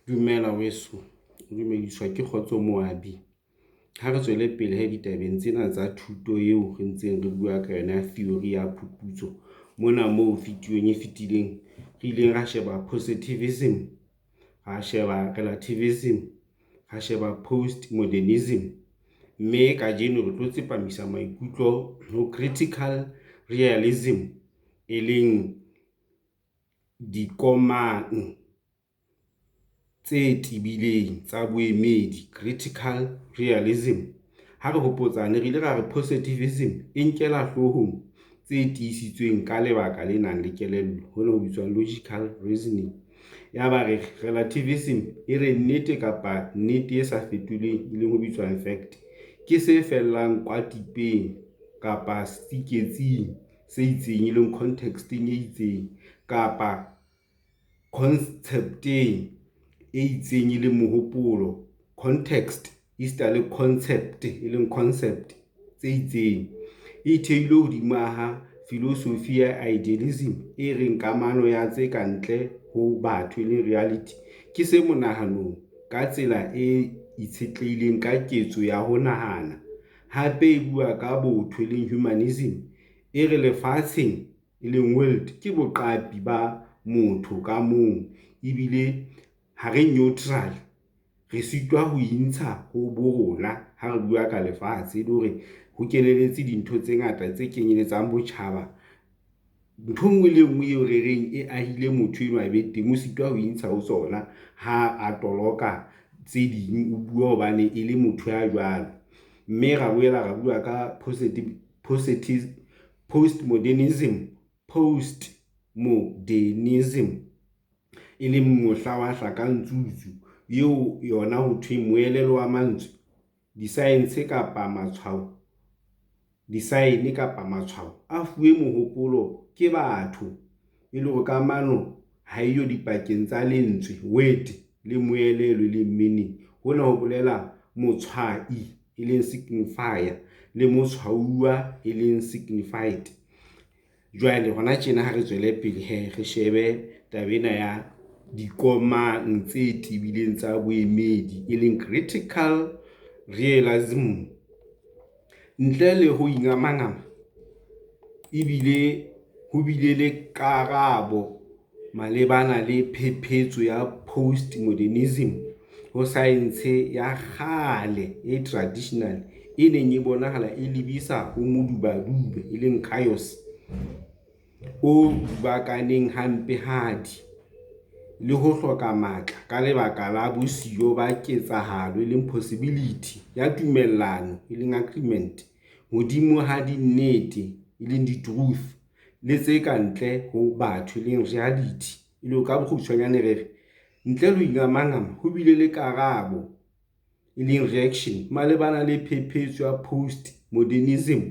Dumela weso, o dumediswa ke Kgotso Moabi. Ha re tswele pele he ditabeng tsena tsa thuto eo re ntseng re bua ka yona theory ya phuputso. Mona moo video-ng e fetileng re ileng ra sheba positivism, ra sheba relativism, ra sheba postmodernism. Mme kajeno re tlo tsepamisa maikutlo ho critical realism, e leng dikomang tse tebileng tsa boemedi, critical realism. Ha re hopotsane re ile ra re positivism e nkela hloohong tse tiisitsweng ka lebaka le nang le kelello, hona ho bitswang logical reasoning. Ya ba re relativism e re nnete kapa nnete e sa fetolweng, e leng ho bitswang fact, ke se fellang kwa tipeng kapa setsiketsing se itseng, e leng context-eng e itseng kapa concept-eng e itseng, e leng mohopolo. Context e sita le concept e leng concept tse itseng. E thehilwe hodima ha philosophy ya idealism e reng kamano ya tse kantle ho batho, e leng reality, ke se monahanong ka tsela e itshetlehileng ka ketso ya ho nahana. Hape e bua ka botho, e leng humanism, e re lefatsheng e leng world ke boqapi ba motho ka mong ebile ha re neutral, re sitwa ho intsha ho bo rona ha re bua ka lefatshe, e le hore ho kenelletse dintho tse ngata tse kenyelletsang botjhaba. Ntho e nngwe le e nngwe eo re reng e ahile motho enwa a be teng, o sitwa ho intsha ho tsona ha a toloka tse ding, o bua hobane e le motho ya jwalo. Mme ra boela ra bua ka postmodernism, e leng mohla wa hlaka-ntsuntsu eo yona ho thweng moelelo wa mantswe, di-science kapa matshwao, di-sign kapa matshwao a fuwe mohopolo ke batho e le hore kamano ha eyo dipakeng tsa lentswe word le moelelo e leng meaning. Hona ho bolela motshwai e leng signifier le motshwauwa e leng signified. Jwale hona tjena ha re tswele pele hee re shebe taba ena ya dikomang tse tebileng tsa boemedi, e leng critical realism. Ntle le ho ingamangama ebile ho bile le karabo malebana le phephetso ya postmodernism ho saense ya kgale, e traditional, e neng e bonahala e lebisa ho modubadube, e leng chaos, o dubakaneng hampehadi, le ho hloka matla ka lebaka la bosiyo ba ketsahalo, e leng possibility, ya tumellano, e leng agreement, hodimo ha dinnete, e leng di-truth, le tse ka ntle ho batho, e leng reality. E le ka bokgutshwanyane re re ntle le ho ingamangama ho bile le karabo, e leng reaction, malebana le phephetso ya postmodernism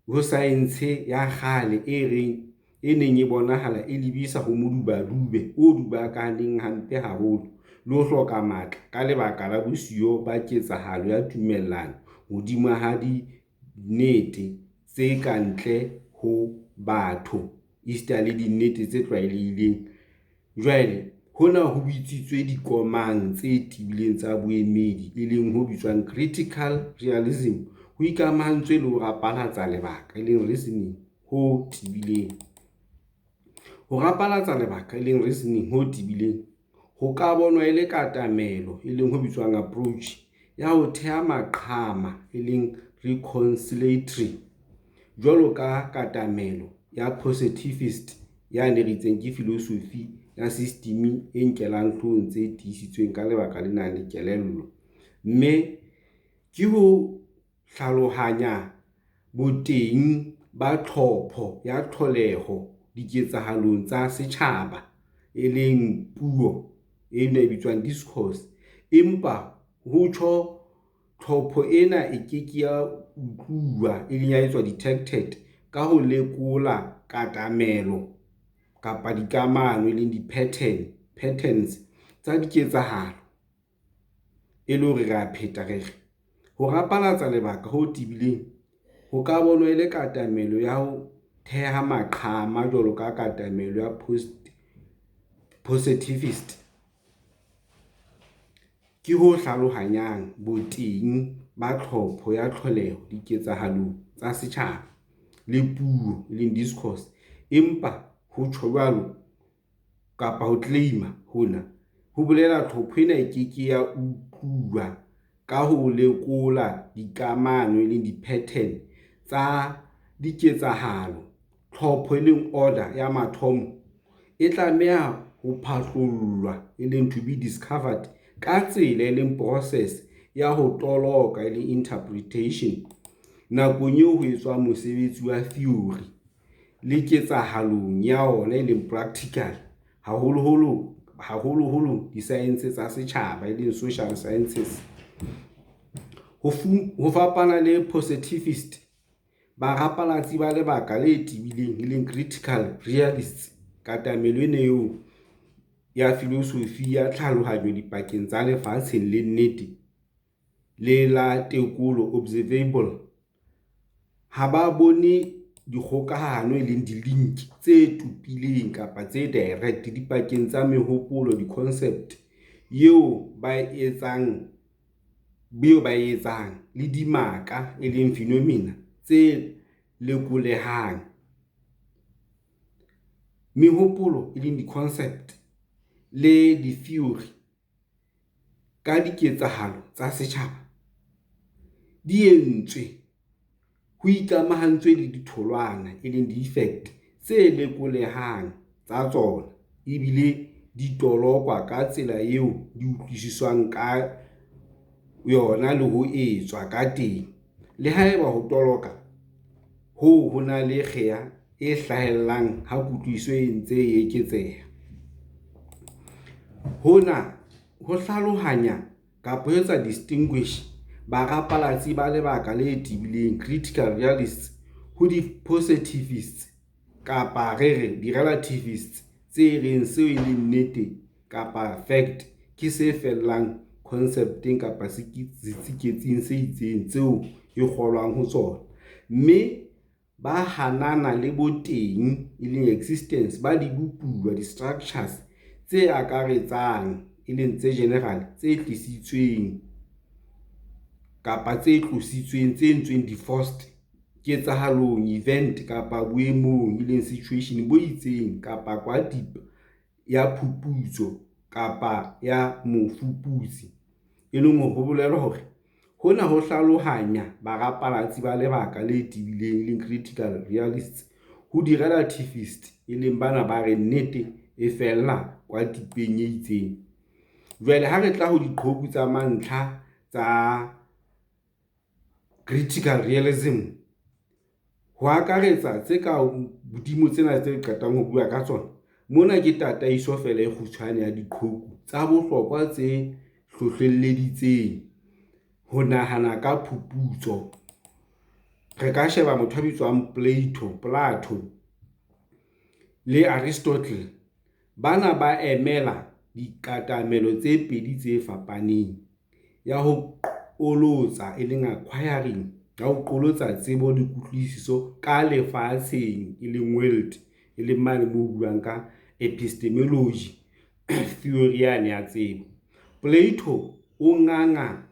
ho saense ya kgale e reng e neng e bonahala e lebisa ho modubadube o dubakaneng hampe haholo, le ho hloka matla ka lebaka la bosiyo ba ketsahalo ya tumellano hodima ha dinnete tse ka ntle ho batho esita le dinnete tse tlwaelehileng. Jwale hona ho bitsitswe dikomang tse tebileng tsa boemedi, e leng ho bitswang critical realism, ho ikamahantswe le ho rapalatsa lebaka, e leng reasoning, ho tebileng. Ho rapalatsa lebaka, e leng reasoning, ho tebileng ho ka bonwa e le katamelo, e leng ho bitswang approach, ya ho theha maqhama, e leng reconciliatory, jwalo ka katamelo ya positivist yane re itseng ke philosophy ya system e nkelang hloohong tse tiisitsweng ka lebaka le nang le kelello. Mme ke ho hlalohanya boteng ba tlhopho ya tlholeho diketsahalong tsa setjhaba, e leng puo ena e bitswang discourse. Empa ho tjho tlhopho ena e ke ke ya utluwa, e leng ya etswa detected ka ho lekola katamelo kapa dikamano, e leng di-pattern, patterns tsa diketsahalo. E le hore re a pheta re re ho rapalatsa lebaka ho tebileng ho ka bonwa e le katamelo ya ho theha maqhama jwalo ka katamelo ya positivist. Ke ho hlalohanyang boteng ba tlhopho ya tlholeho diketsahalong tsa setjhaba le puo, discourse. Empa ho tjho jwalo kapa ho claim-a hona, ho bolela tlhopho ena e ke ke ya utluwa ka ho lekola dikamano, di-pattern, tsa diketsahalo. Tlhopho, order, ya mathomo e tlameha ho phahlollwa, to be discovered, ka tsela, process, ya ho toloka, interpretation, nakong eo ho etswang mosebetsi wa theori le ketsahalong ya wona, practical, haholoholo disaense tsa setjhaba, social sciences. Ho fapana le positivist, barapalatsi ba lebaka le tebileng, critical realists, katamelo ena ya filosofi ya tlhalohanyo dipakeng tsa lefatshe la nnete le la tekolo, observable, ha ba bone dikgokahano, di-link, tse tobileng, direct, dipakeng tsa mehopolo, concepts, eo ba e etsang le dimaka, phenomena, tse lekolehang. Mehopolo, di-concepts, le ditheori ka diketsahalo tsa setjhaba di entswe ho ikamahantswe le ditholwana, di-effects, tse lekolehang tsa tsona ebile di tolokwa ka tsela eo di utlwisiswang ka yona le ho etswa ka teng, le haeba ho toloka hoo ho na le kgea e hlahellang ha kutlwisiso e ntse e eketseha. Hona ho hlalohanya kapa ho etsa distinguish barapalatsi ba lebaka le tebileng, critical realists, ho dipositivists kapa re re direlativists tse reng seo e leng nnete kapa fact ke se fellang khonsepteng kapa setsiketsing se itseng tseo e kgolwang ho tsona, mme ba hanana le boteng, existence, ba dibopuwa, di-structures, tse akaretsang, general, tse tlositsweng, divorced, ketsahalong, event, kapa boemong, situation, bo itseng kapa kwatipa ya phuputso kapa ya mofuputsi. E leng hore ho bolela hore hona ho hlalohanya barapalatsi ba lebaka le tebileng, e leng critical realists, ho di-relativist, e leng bana ba reng nnete e fella kwatipeng e itseng. Jwale ha re tla ho diqhoku tsa mantlha tsa critical realism, ho akaretsa tse ka hodimo tsena tse qetang ho bua ka tsona, mona ke tataiso feela e kgutshwane ya diqhoku tsa bohlokwa tse hlohlelleditseng ho nahana ka phuputso. Re ka sheba motho a bitswang Plato le Aristotle. Bana ba emela dikatamelo tse pedi tse fapaneng ya ho qolotsa, e leng acquiring, ya ho qolotsa tsebo le kutlwisiso ka lefatsheng, e leng world, e leng mane moo buang ka epistemology theory yane ya tsebo. Plato o nganga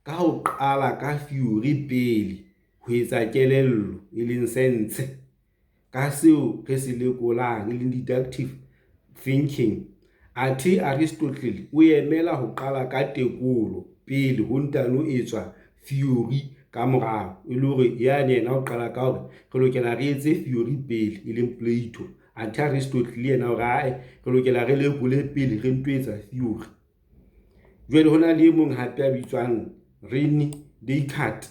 ka ho qala ka theory pele ho etsa kelello, e leng sense, ka seo re se lekolang, e leng deductive thinking. Athe Aristotle o emela ho qala ka tekolo pele ho ntano etswa theory ka morao, e le hore yane yena o qala ka hore re lokela re etse theory pele, e leng Plato. Athe Aristotle yena hore ae re lokela re lekole pele re nto etsa theory. Jwale ho na le e mong hape a bitswang Rene Descartes,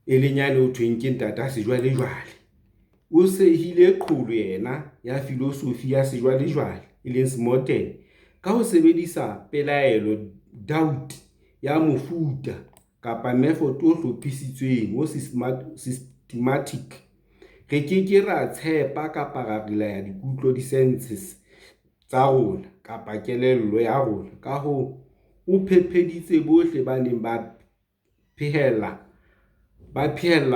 e leng yane ho thweng ke ntata sejwalejwale. O sehile qholo yena ya filosofi ya sejwalejwale, e leng modern, ka ho sebedisa pelaelo, doubt, ya mofuta kapa method o hlophisitsweng o systematic. Re ke ke ra tshepa kapa ra relaya dikutlo, di-senses, tsa rona kapa kelello ya rona. Ka hoo, o phephetsa bohle ba neng ba phehella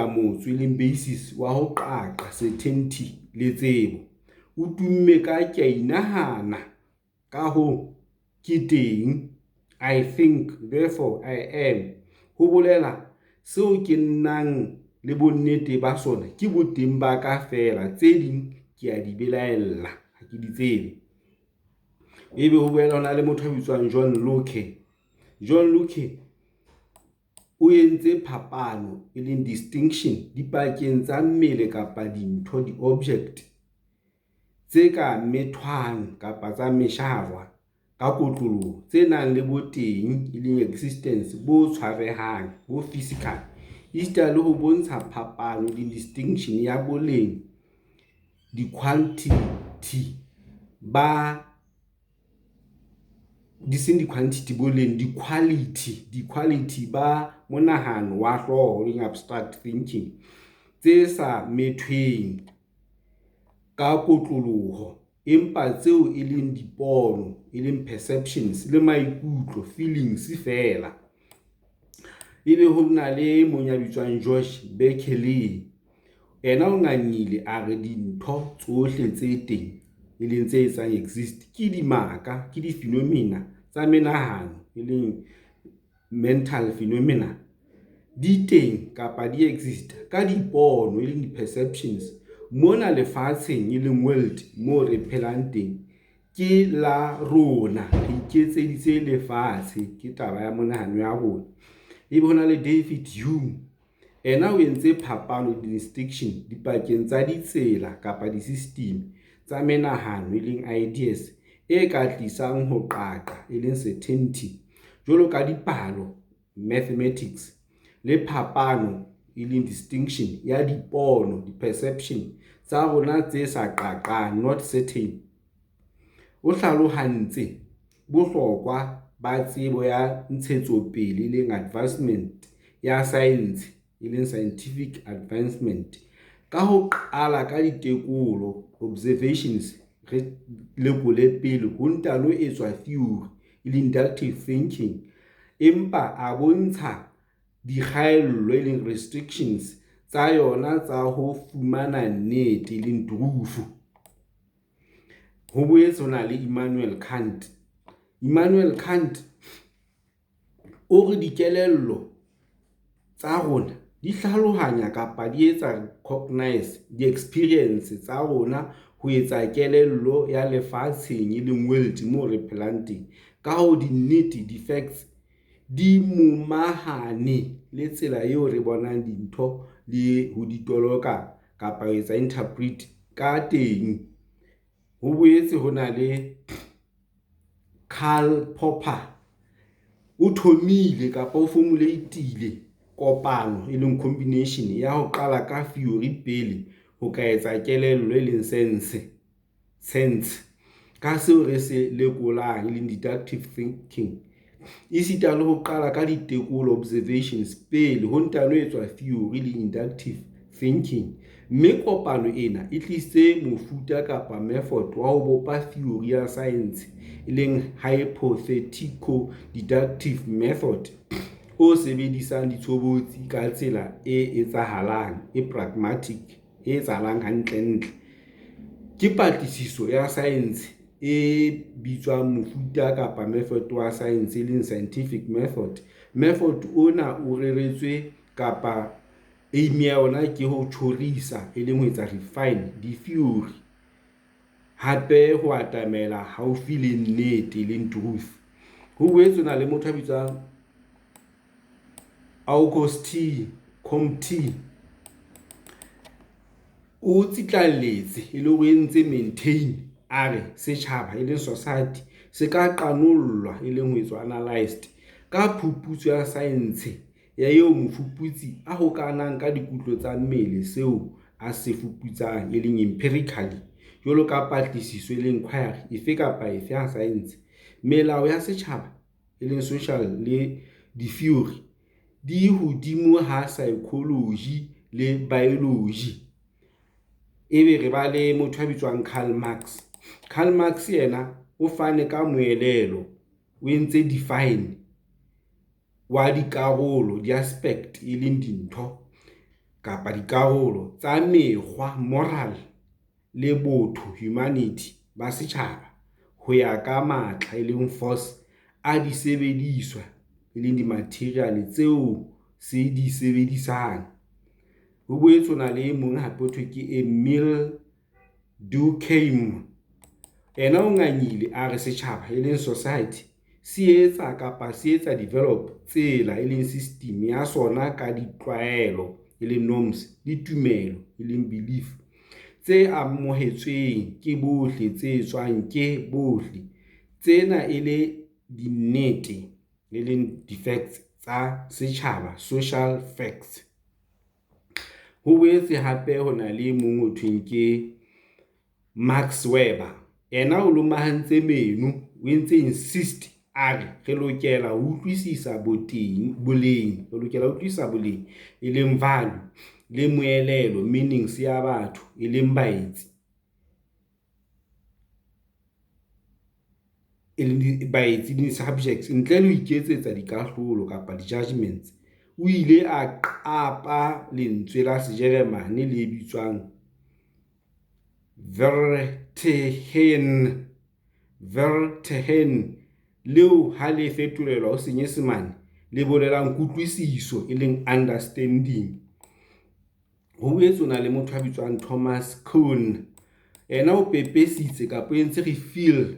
motso, e leng basis, wa ho qaqa, certainty, le tsebo. O tumme ka ke a inahana, ka hoo, ke teng. I think therefore I am. Ho bolela seo ke nang le bonnete ba sona ke boteng ba ka feela, tse ding ke a di belaella, ha ke di tsebe. Ebe ho boela ho na le motho a bitswang John Locke. John Locke o entse phapano, e leng distinction dipakeng tsa mmele kapa dintho, di-object tse ka methwang kapa tsa mesharwa ka kotloloho, tse nang le boteng, e leng existence, bo tshwarehang, bo physical, esita le ho bontsha phapano, e leng distinction, ya boleng, dikhwantithi, ba boleng, di-quality ba monahano wa hlooho, e leng abstract thinking, tse sa methweng ka kotloloho, empa tseo e leng dipono, e leng perceptions, le maikutlo, feelings, feela. Ebe ho na le e mong ya bitswang George Berkeley. Yena o ngangile a re dintho tsohle tse teng, e leng tse etsang exist, ke dimaka, ke di-phenomena tsa menahano, e leng mental phenomena, di teng kapa di exist ka dipono, e leng di-perceptions. Mona lefatsheng, e leng world, moo re phelang teng ke la rona, re iketseditse lefatshe, ke taba ya monahano ya rona. Ebe ho na le David Hume, yena o entse phapano, distinction, dipakeng tsa ditsela kapa di-system tsa menahano, e leng ideas, e ka tlisang ho qaqa, e leng certainty, jwalo ka dipalo, mathematics, le phapano, e leng distinction, ya dipono, di-perception, tsa rona tse sa qaqang, not certain. O hlalohantse bohlokwa ba tsebo ya ntshetsopele, e leng advancement, ya saense, e leng scientific advancement, ka ho qala ka ditekolo, observations, re lekole pele ho ntano etswa theory, e leng inductive thinking, empa a bontsha dikgaello, e leng restrictions, tsa yona tsa ho fumana nnete, e leng truth. Ho boetse ho na le Immanuel Kant. Immanuel Kant o re dikelello tsa rona di hlalohanya kapa di etsa recognize di-experience tsa rona ho etsa kelello ya lefatsheng, e leng world moo re phelang teng. Ka hoo dinnete, di-facts, di momahane le tsela eo re bonang dintho le ho di toloka kapa ho etsa interpret ka teng. Ho boetse ho na le Karl Popper, o thomile kapa o formulate-ile kopano, e leng combination, ya ho qala ka theory pele ho ka etsa kelello, e leng sense ka seo re se lekolang, e leng deductive thinking, esita le ho qala ka ditekolo, observations, pele ho ntano etswa theory le inductive thinking, mme kopano ena e tlisitse mofuta kapa method wa ho bopa theory ya saense, e leng hypothetico-deductive method, o sebedisang ditshobotsi ka tsela e etsahalang, e pragmatic, e etsahalang hantlentle. Ke patlisiso ya saense e bitswang mofuta kapa method wa saense, e leng scientific method. Method ona o reretswe kapa aim ya yona ke ho tjhorisa, e leng ho etsa refine di-theory, hape ho atamela haufi le nnete, e leng truth. Ho boetse ho na le motho a bitswang Auguste Comte, o tsitlalletse e le hore o entse maintain, a re setjhaba, e leng society, se ka qanollwa, e leng ho etswa analyzed, ka phuputso ya saense ya eo mofuputsi a hokahanang ka dikutlo tsa mmele seo a se fuputsang, e leng empirically, jwalo ka patlisiso, e leng inquiry, efe kapa efe ya saense. Melao ya setjhaba, e leng social, le ditheori di hodimo ha saekholoji le baeloji. Ebe re ba le motho a bitswang Karl Marx. Karl Marx yena o fane ka moelelo, o entse define wa dikarolo, di-aspect, e leng dintho kapa dikarolo tsa mekgwa, moral, le botho, humanity, ba setjhaba ho ya ka matla, e leng force, a disebediswa, e leng di-material tseo se di sebedisang. Ho boetse ho na le e mong hape ho thwe ke Emile Durkheim. Yena o ngangile a re setjhaba e leng society se etsa kapa se etsa develop tsela e leng system ya sona ka ditlwaelo, e leng norms le tumelo, e leng belief tse amohetsweng ke bohle, tse tsejwang ke bohle. Tsena e le dinnete, e leng di-facts tsa setjhaba, social facts. Ho boetse hape ho na le e mong ho thweng ke Max Weber. Yena o lomahantse meno, o entse insist a re re lokela ho utlwisisa boteng boleng, re lokela ho utlwisisa boleng e leng value le moelelo meanings ya batho e leng baetsi. E leng baetsi di-subjects ntle le ho iketsetsa dikahlolo kapa di-judgments. O ile a qapa lentswe la Sejeremane le bitswang Verstehen, Verstehen leo ha le fetolelwa ho Senyesemane le bolelang kutlwisiso e leng understanding. Ho boetse ho na le motho a bitswang Thomas Kuhn. Yena o pepesitse kapa o entse reveal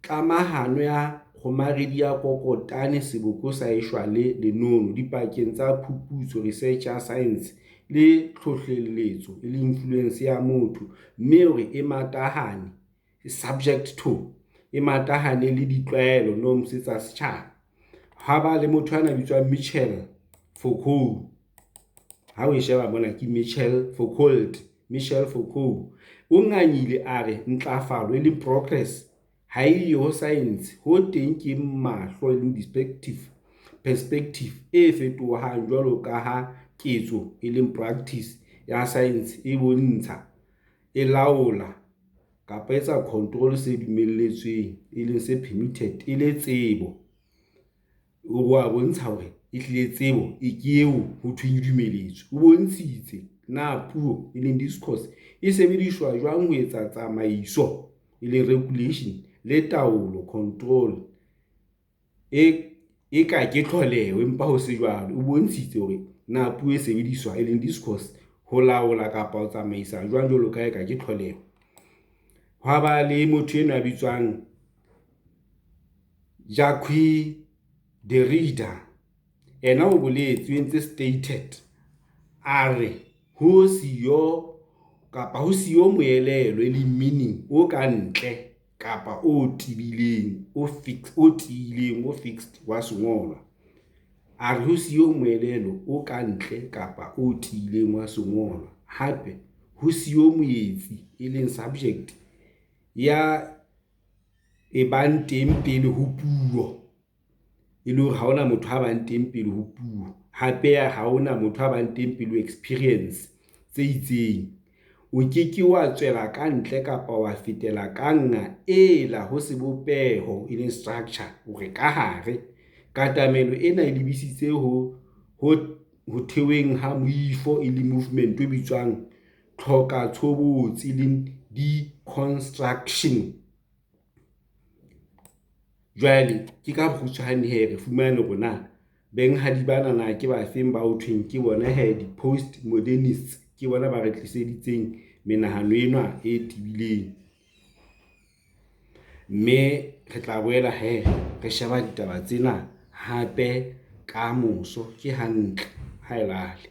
tlamahano ya kgomaredi ya kokotane seboko sa eshwa le lenono dipakeng tsa phuputso, research ya science le tlhohlelletso e leng influence ya motho. Mme hore e matahane, subject to e matahane le ditlwaelo, norms tsa setjhaba. Ha ba le motho ana a bitswang Michel Foucault. Ha o e sheba mona ke Michel Foucault, Michel Foucault. O ngangile a re ntlafalo e leng progress ha e yo ho science, ho teng ke mahlo e leng perspective e fetohang jwalo ka ha ketso e leng practice ya science e bontsha, e laola kapa etsa control se dumelletsweng e leng se permitted e le tsebo. O wa bontsha hore ehlile tsebo e ke eo ho thweng e dumeletswe. O bontshitse na puo e leng discourse e sebediswa jwang ho etsa tsamaiso e leng regulation le taolo, control e ka ke tlholeho empa ho se jwalo. O bontshitse hore na puo e sebediswa e leng discourse ho laola kapa ho tsamaisa jwang jwalo ka ha eka ke tlholeho. Hwa ba le motho enwa a bitswang Jacques Derrida. Yena o boletse, o entse stated a re ho siyo kapa ho siyo moelelo e leng meaning o ka ntle kapa o tibileng, o o tiileng, o fixed wa sengolwa. A re ho siyo moelelo o ka ntle kapa o tiileng wa sengolwa. Hape ho siyo moetsi e leng subject ya e bang teng pele ho puo, e le hore ha hona motho a bang teng pele ho puo. Hape ha hona motho a bang teng pele ho experience tse itseng. O keke wa tswela ka ntle kapa wa fetela ka nqa ela ho sebopeho e leng structure hore ka hare. Katamelo ena e lebisitse ho theweng ha moifo e leng movement o bitswang tlhoka-tshobotsi e leng deconstruction. Jwale ke ka bokgutshwane hee re fumane hore na benghadi bana na ke ba feng ba ho thweng ke bona hee di-postmodernists. Ke bona ba re tliseditseng menahano ena e tibileng. Mme re tla boela hee re sheba ditaba tsena hape ka moso. Ke hantle, ha e lale.